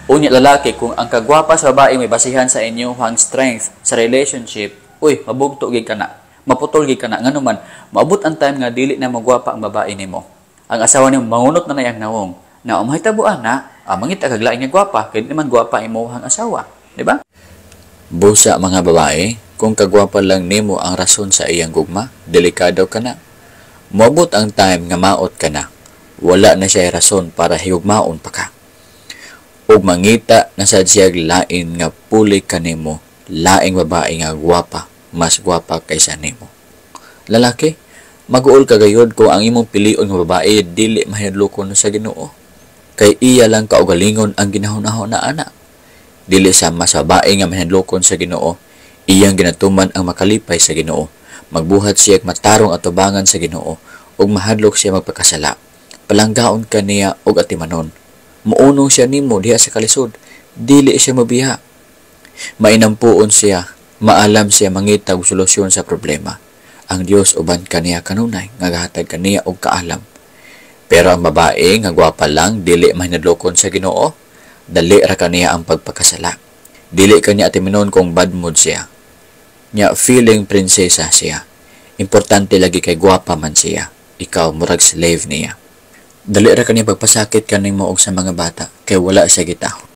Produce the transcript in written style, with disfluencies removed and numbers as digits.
Unya lalaki, kung ang kagwapa sa babae may basihan sa inyong strength sa relationship, uy, mabugto gid ka na. Maputol gid ka na. Ngano man, maabot ang time nga dili na magwapa ang babae nimo. Ang asawa nimo mangunot na na iyang nawong. Na mahitabo ana, mangita kag laing nga gwapa, kay di naman gwapa imong asawa, di ba? Busa mga babae, kung kagwapa lang nimo ang rason sa iyang gugma, delikado ka na. Moabot ang time nga maot ka na. Wala na siya rason para higugmaon pa ka. Ug mangita na sad siya lain nga puli kanimo, laing babae nga gwapa, mas gwapa kaysa nimo. Lalaki, maguol ka gayod kung ang imong pilion nga babae dili mahinadlokon sa Ginoo. Kay iya lang kaugalingon ang ginahunahon na ana. Dili sa mas babae nga mahinadlokon sa Ginoo, iyang ginatuman ang makalipay sa Ginoo. Magbuhat siya matarong atubangan sa Ginoo ug mahadlok siya magpakasala. Palanggaon ka niya og atimanon. Muunong siya nimo diha sa kalisod, dili siya mobiya. Mainampuon siya, maalam siya mangita og solusyon sa problema. Ang Dios uban kaniya kanunay nga gahatag kaniya og kaalam. Pero ang babae nga gwapa lang dili mahinadlokon sa Ginoo, dali ra kaniya ang pagpakasala. Dili kaniya atiminon kung bad mood siya. Nya feeling prinsesa siya. Importante lagi kay gwapa man siya. Ikaw murag slave niya. Dali ra kaniya pagpasakit kanimo og sa mga bata kay wala siya gitahod.